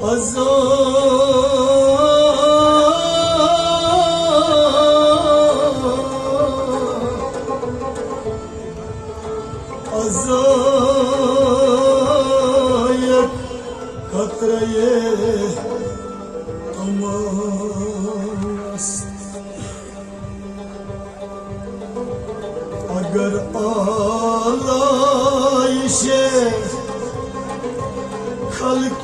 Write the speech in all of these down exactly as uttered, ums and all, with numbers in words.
عزا، عزا یک قطرہ اماس۔ اگر آلائش خلق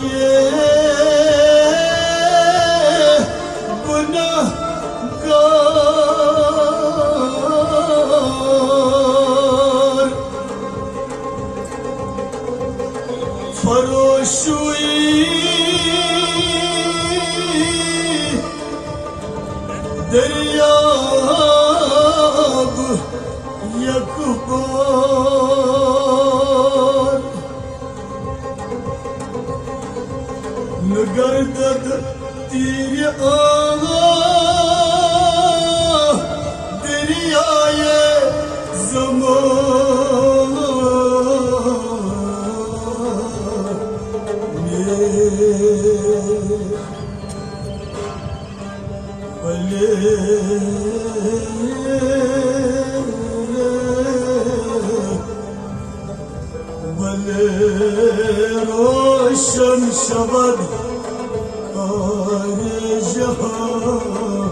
گناہ گار، فروشوئی دریاب یک بار۔ نگردد تیر آہ دریائے زمان میں۔ بلے، بلے روشن شود کار جہان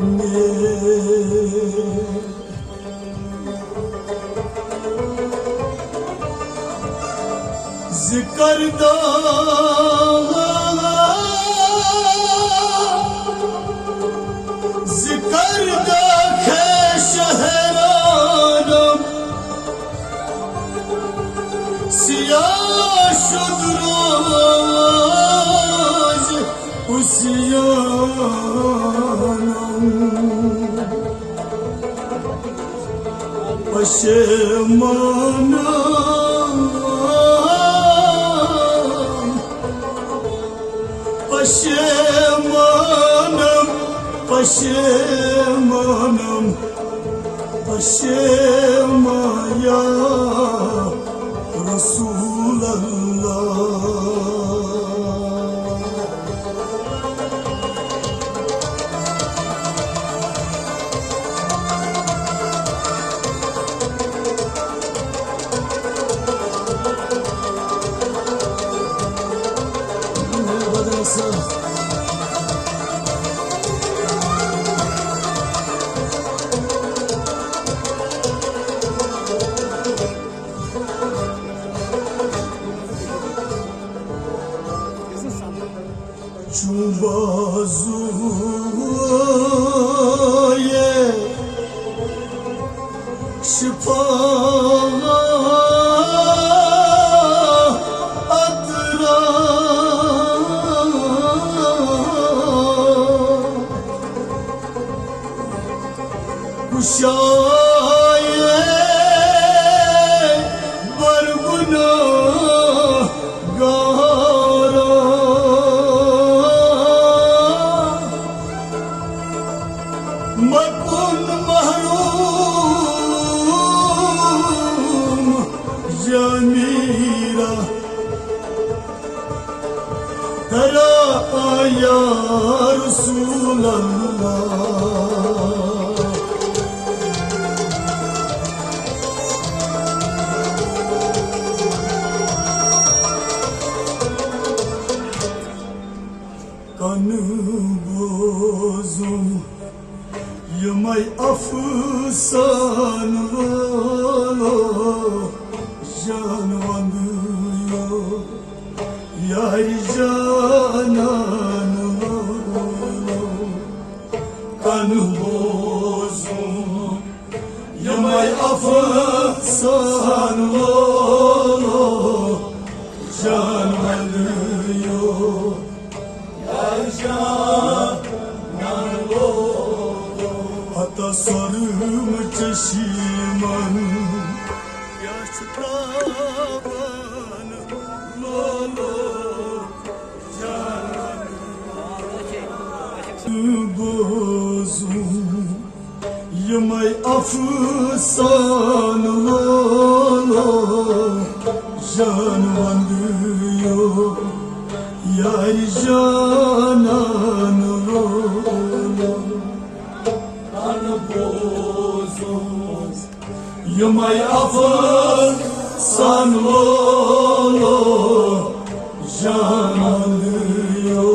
میں۔ ذکر دا، ذکر دا خیش حیرانم، سیاہ شد روز عصیانم۔ پشیمانم، پشیمانم، پشیمانم، پشیمان یا رسول اللہ۔ چون بازوی شفا ادرا گشایے بر گناہگاران۔ مکن محروم ضمیرا ترا آیا رسول اللہ۔ کن بوزم یمے افسان وولو جان وندیو، یار جانان وولو۔ کن بوزم یمے افسان وولو جان وندیو۔ ہتا سرم چشیمن یاش تابن لولو جان بوزم یمے افسان لولو جان وندیو۔ یارِ جانان لولو، تن بوزُس یِمے افسانہٕ لولو، جانان یو،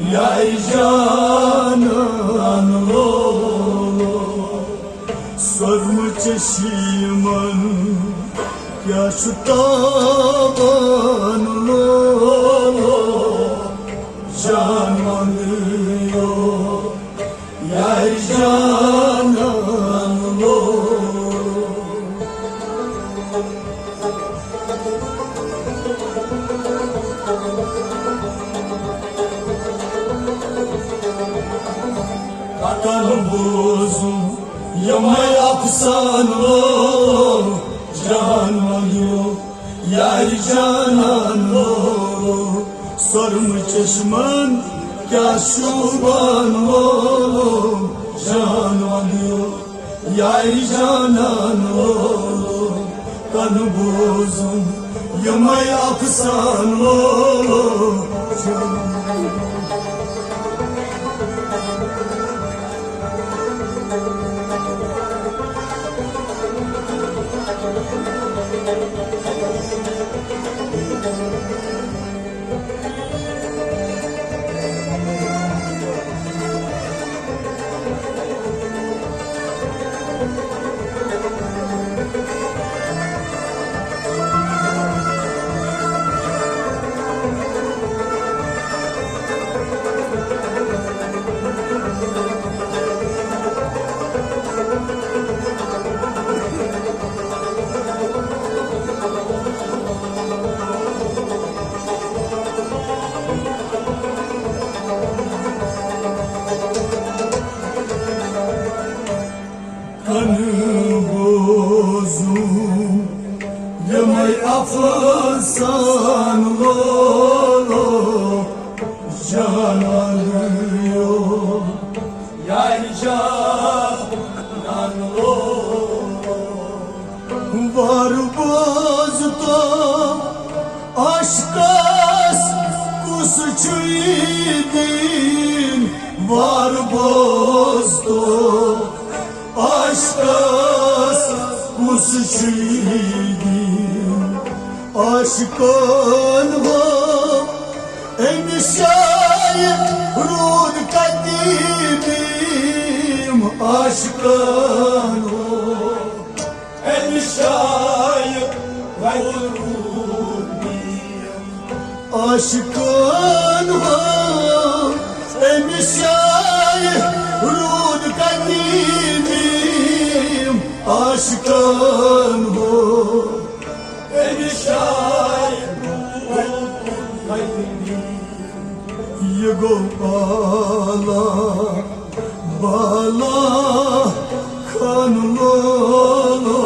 یارِ جانان لولو۔ سۄرمہٕ چشمن کیٛاہ چھُ تابان لولو، جان ونیو، یارِ جانان لولو۔ کتن بوزُم یِمے افسانہٕ لولو، جان ونیو، یارِ جانان لولو۔ سۄرمہٕ چشمن کیٛاہ شوٗبان لولو، جان ونیو، یارِ جانان لولو۔ تن بوزُم یِمے افسانہٕ لولو، جان کن بوزُم یِمے افسانہٕ لولو، جانان یو، یارِ جانان لولو۔ وار بوز تو عشقس کُس چھُے دِنۍ، وار بوز تو عشقس کُس چھُے دِنۍ۔ عشقن ہو أمِس جایہِ روٗد کتہِ بیٖم، عشقن ہو أمِس جایہِ روٗد بیٖم۔ عشقن ہو أمِس جایہِ روٗد کتہِ بیٖم، عشقن ہو أمِس جایہِ روٗد کتہِ بیٖم۔ یہِ گوٚو آلا بالا خان لولو،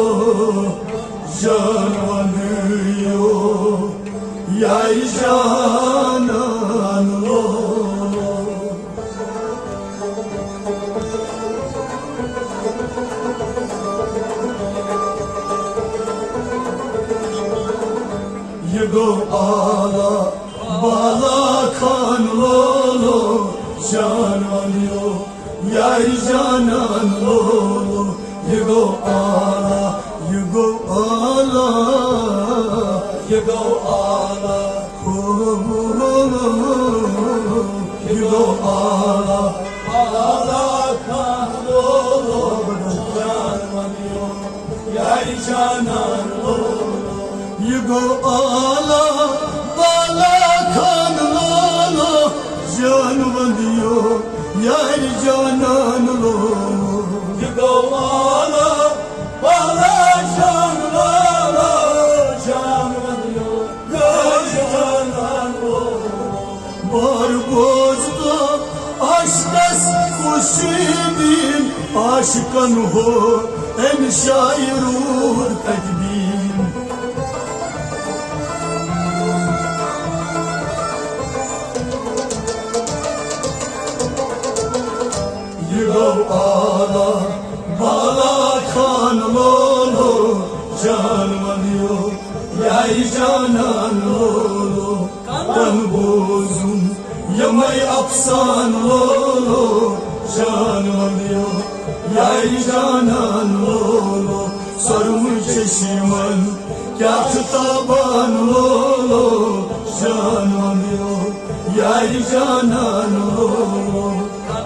جان ونیو، یارِ جانان لولو۔ یہِ گوٚو آلا بالا خان لولو، جان ونیو، یارِ جانان لولو۔ یہِ گوٚو آلا، یہِ گوٚو آلا، یہِ گوٚو آلا۔ ہو، ہو، ہو، ہو، ہو۔ یہِ گوٚو آلا، آلا خان لولو، جان ونیو، یارِ جانان لولو۔ یہِ گوٚو آلا بالا خان لولو، جان ونیو، یارِ جانان لولو۔ یہِ گوٚو آلا بالا خان لولو، جان ونیو، یارِ جانان لولو۔ بار بوز تو عشقس کُس چھُے دِنۍ، عشقن ہو أمِس جایہِ روٗد کتہِ بیٖم۔ یہِ گوٚو آلا بالا خان لولو، جان ونیو، یارِ جانان لولو۔ بوزُم یِمَے افسانہٕ لولو، جان وَندیو، یارِ جانان لولو، سۄرمہٕ چشمن کیٛاہ چھُ تابان لولو، جان وَندیو، یارِ جانان لولو،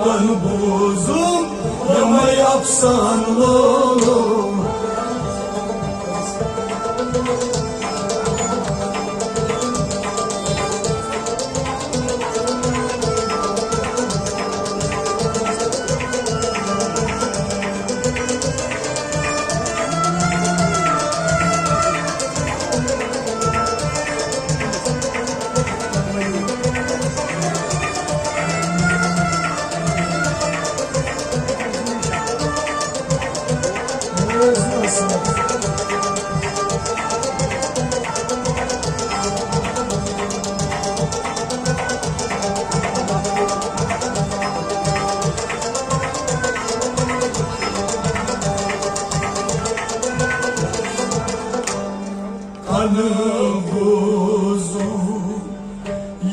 کَن بوزُم یِمَے افسانہٕ لولو۔ کَن بوزُم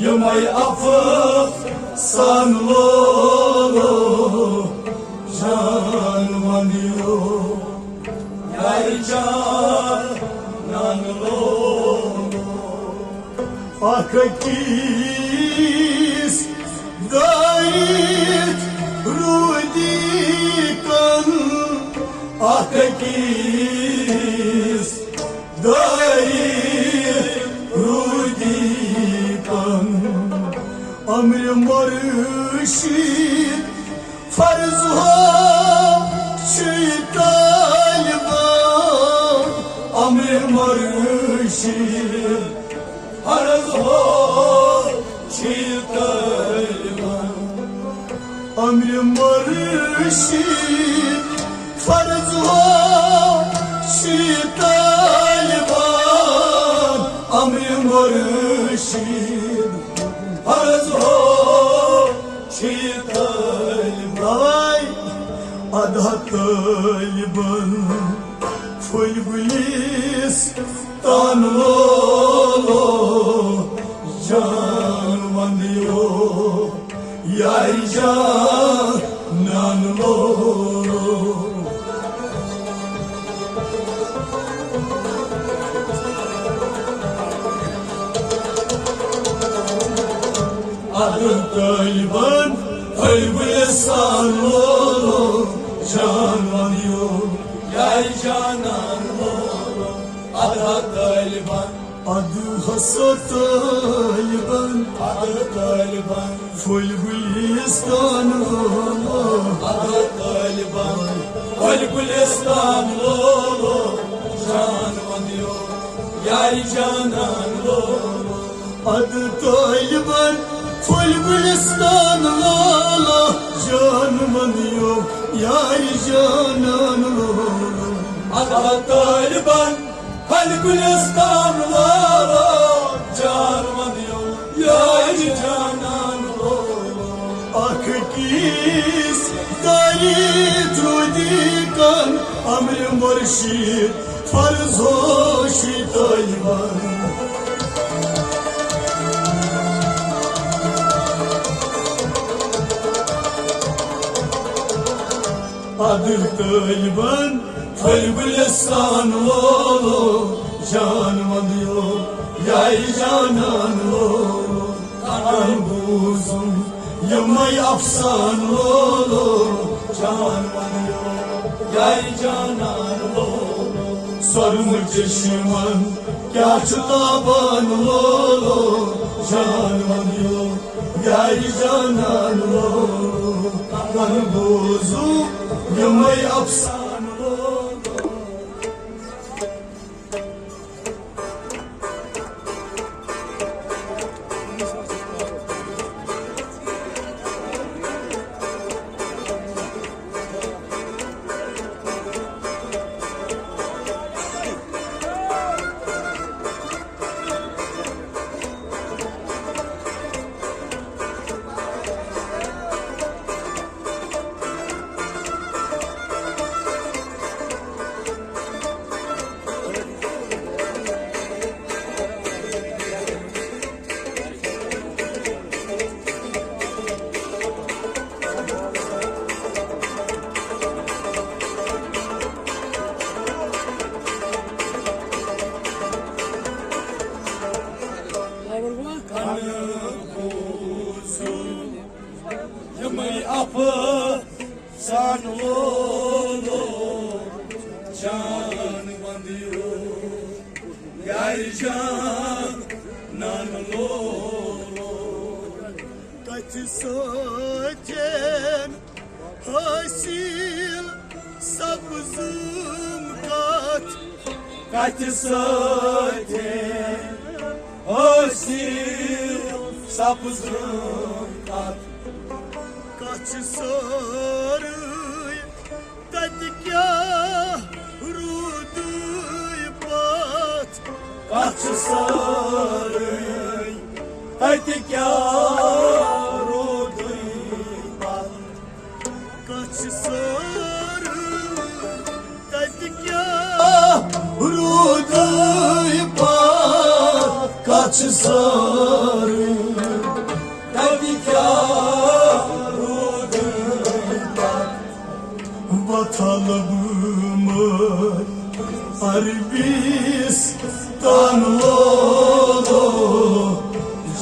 یِمَے افسانہٕ لولو، جان وَندیو، یارِ جانان لولو۔ اکھ أکِس دٲرِتھ روٗدی کَن، اکھ أکِس دٲرِتھ روٗدی کَن۔ امرِ مرشد فرض ہو چھُے طالبان، امرِ مرشد فرض ہو چھُے طالبان۔ امرِ مرشد فرض ہو چھُے طالبان، امرِ مرشد فرض ہو چھُے طالبان۔ ادا طالبان پھٔلۍ گُلِستان لولو، جان وَندیو، یارِ جانان لولو۔ اَدٕ طٲلبَن پھٔلۍ گُلِستان لولو، جان وَندیو، یارِ جانان لولو۔ اَدٕ طٲلبَن، اَدٕ ہسا طٲلبَن، اَدٕ طٲلبَن، پھٔلۍ گُلِستان لولو۔ اَدٕ طٲلبَن، پھٔلۍ گُلِستان لولو، جان وَندیو، یارِ جانان لولو۔ اَدٕ طٲلبَن، پھٔلۍ گُلِستان لولو، جان وَندیو، یارِ جانان لولو۔ اَدٕ طٲلبَن، پھٔلۍ گُلِستان لولو، جان وَندیو، یارِ جانان لولو۔ اَکھ أکِس دٲرِتھ روٗدی کَن، اَمرِ مُرشِد فرض ہو چھُے طٲلبَن۔ اَدٕ طٲلبَن، پھٔلۍ گُلِستان لولو، جان وَندیو، یارِ جانان لولو۔ کَن بوٗزُم یِمَے افسان لولو، جان وَندیو، یارِ جانان لولو۔ سۄرمہٕ چشمَن کیٛاہ چھُ تابان لولو، جان وَندیو، یارِ جانان لولو۔ کَن بوٗزُم یِمَے افسان لولو۔ لولو جان وندیو، یار جانان لولو۔ کتھ سۭتۍ حٲصِل سپزم کتھ، کتھ سۭتۍ حٲصِل سپزم کتھ۔ کتھ چھِ سٲرٕے تتہِ کیٛاہ روٗدُے پتھ؟ کتھ چھِ سٲرٕے تتہِ کیٛاہ روٗدُے پتھ؟ کتھ چھِ سٲرٕے تتہِ کیٛاہ روٗدُے پتھ؟ کتھ چھِ سٲرٕے تتہِ کیٛاہ روٗدُے پتھ؟ وطلب مٲلۍ عربِستان لولو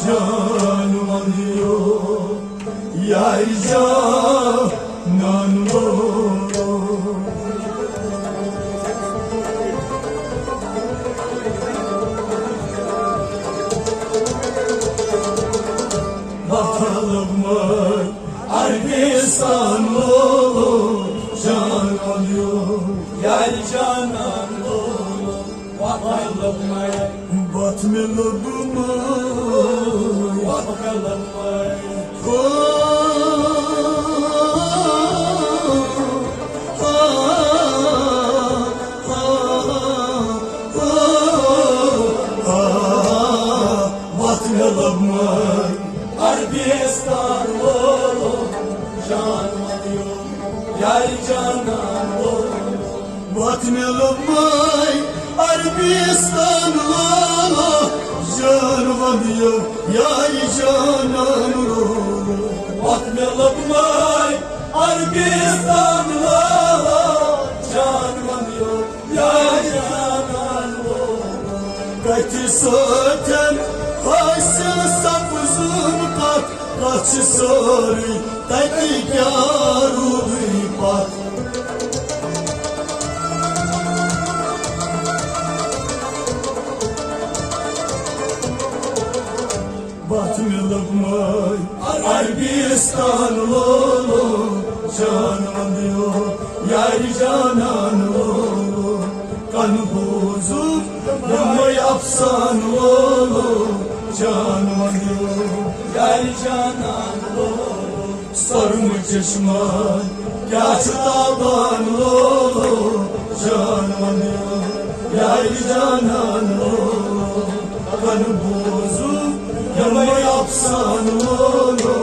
جان وندیو، یار جانان لولو۔ وطلب مٲلۍ عربِستان لولو جان وندیو، یار جانان لولو۔ وطلب مٲلۍ، وطلب مٲلۍ، وطلب مٲلۍ۔ ہو، ہا، ہا، ہا، ہا، وطلب مٲلۍ۔ عربِستان لولو جان وندیو، یار جانان لولو۔ وطلب مٲلۍ عربِستان لولو جان وندیو، یار جانان لولو۔ وطلب مٲلۍ عربِستان لولو جان وندیو، یار جانان لولو۔ کتھِ سۭتۍ حٲصِل سپزم کتھ، کتھ چھِ سٲرٕے تتہِ کیٛاہ روٗدُے پتھ؟ وطلب مٲلۍ عربِستان لولو جان وندیو، یار جانان لولو۔ کن بوزُم یِمے افسان لولو جان وندیو، یار جانان لولو۔ سرمہٕ چشمان کیٛاہ چھُ تابان لولو جان وندیو، یار جانان لولو۔ کن بوزُم یِمے افسان لولو۔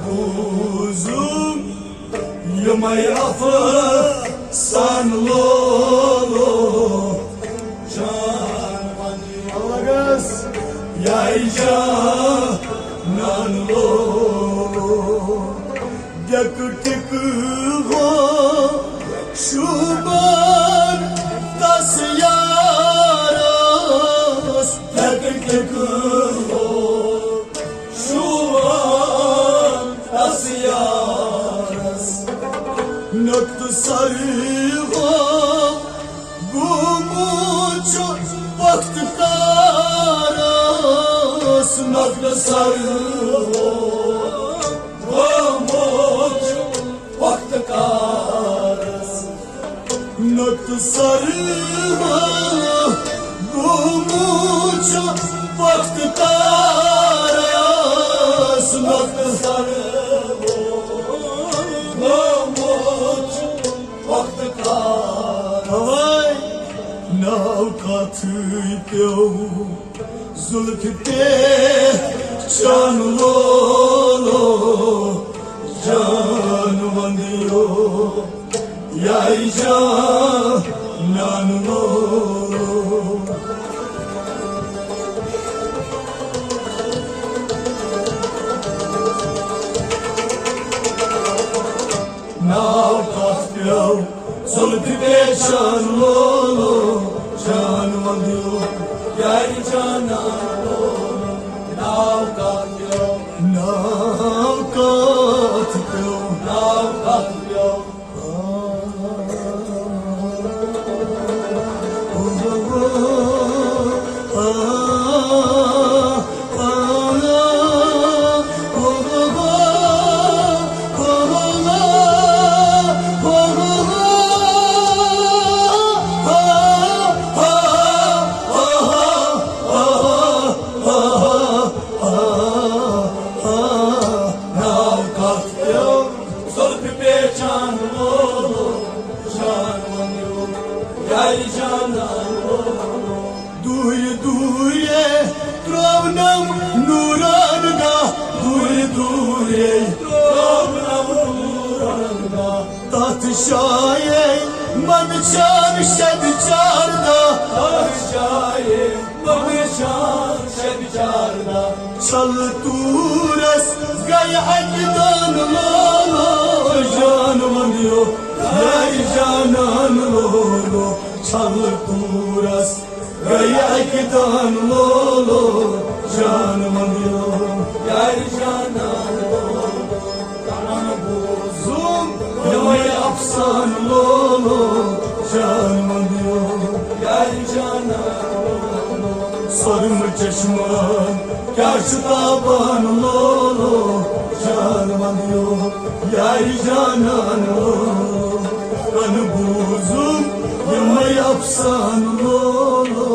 بوزُم یِمے افسان لولو جان وندیو، یار جانان لولو۔ ڈیکہٕ ٹِکہٕ ہو شوٗبان تس یارس، ڈیکہٕ ٹِکہٕ ہو شوٗبان تس یارس۔ نۄقطہٕ سر ہو گوٚمُت چھُ وقت کارس، نۄقطہٕ سر ہو گوٚمُت چھُ وقت کارس۔ نۄقطہٕ سر ہو گوٚمُت چھُ وقت کارس، قسمت سر گوٚمُت وقت کار۔ اوے ناو کتھٕے پیوٚو زُلفہِ پہچان لولو جان وندیو۔ یاری جانان لولو۔ ناو کتھ پیو زُلفہِ پہچان لولو جان وندیو۔ یاری جانان لولو۔ ناو کتھ پیو۔ ناو کتھ پیو۔ ناو کتھ پیو۔ ناو کتھ پیو زُلفہِ پہچان لولو جان وندیو۔ یاری جانان لولو۔ دوٗرِ دوٗرِ ترٛوونم نوٗرن گاہ، دوٗرِ دوٗرِ ترٛوونم نوٗرن گاہ۔ تتھ جایہِ منٛدچھان شد چاردہ۔ تتھ جایہِ منٛدچھان شد چاردہ۔ چھل تورس گٔے اکہِ دان لولو جان وندیو۔ یاری جانان لولو۔ چھل تورس گٔے اکہِ دان لولو جان وندیو۔ یاری جانان لولو۔ تمن بوزُم یِمے افسان لولو جان وندیو۔ یاری جانان لولو۔ سرم چشمان کیا چھُ تاپان لولو جان وندیو۔ یاری جانان لولو۔ تمن بوزُم یِمے افسان لولو۔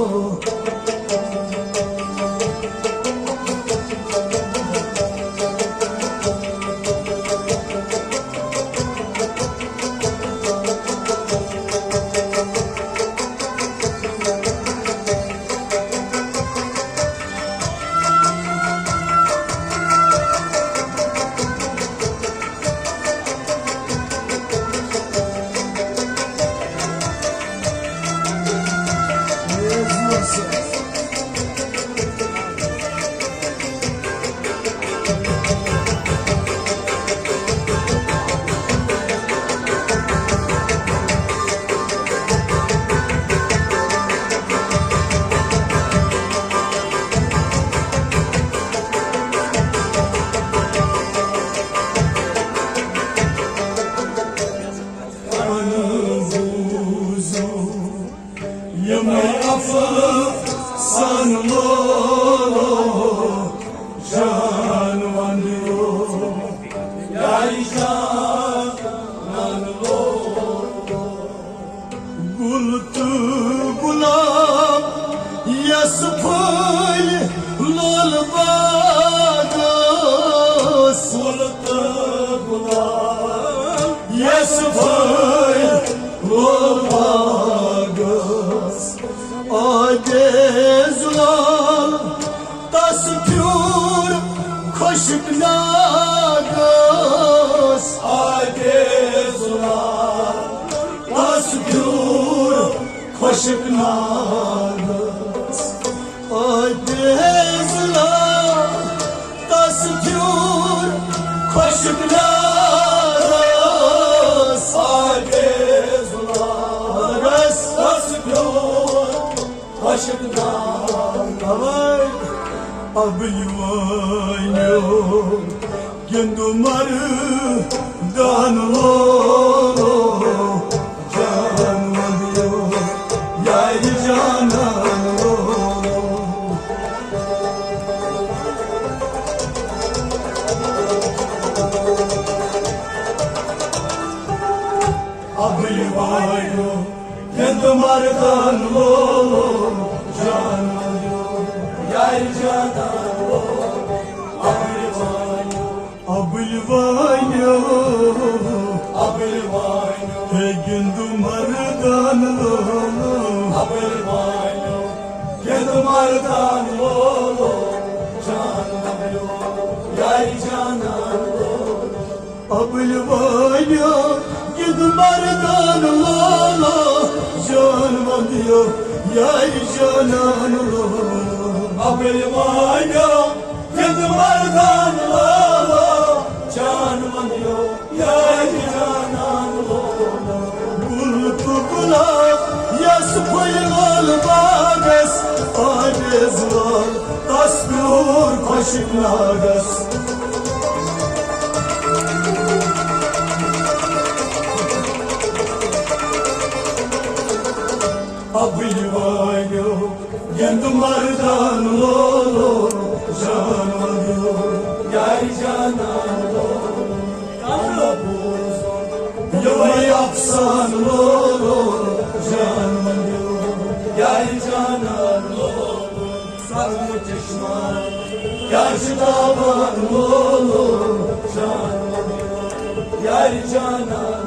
یِمے افسان لولو جان وندیو۔ یاری جانان لولو۔ گُل تہٕ گُلاب یس پھٲلۍ لول باغس۔ گُل تہٕ گُلاب یس پھٲلۍ لول باغس۔ آبِ زلال تس پھیوٗر خۄشک ناگس۔ آبِ زلال تس پھیوٗر خۄشک ناگس۔ آبِ زلال تس پھیوٗر خۄشک ناگس۔ آبِ زلال تس پھیوٗر خۄشک ناگ۔ اوے ابہٕ یِوانیو گِنٛدٕ مردان لولو جان وندیو۔ یارِ جانان لولو۔ ابہٕ یِوانیو گِنٛدٕ مردان لولو جان وندیو۔ یارِ جانان لولو۔ ابہٕ یِوانیو وانیو، ابل وانیو، ہے گِنٛدو مردان لولو۔ ابل وانیو، گِنٛدو مردان لولو، جان وانیو، یاری جانان لولو۔ ابل وانیو، گِنٛدو مردان لولو، جان وانیو، یاری جانان لولو۔ ابل وانیو، گِنٛد مردان لولو، جان وانیو، یاری جانان لولو۔ گُل تہٕ گُلاب یس پھُلہِ وول باغس، آمیز وول تس پیوٗر خۄشِک ناگس۔ ابل وانیو، گِنٛد مردان لولو، جان وانیو، یاری جانان لولو۔ اللہ بوزو، یوے افسان لولو، جان وانیو، یاری جانان لولو۔ سرمہٕ چشمان، کیٛاہ چھُ تاوان لولو، جان وانیو، یاری جانان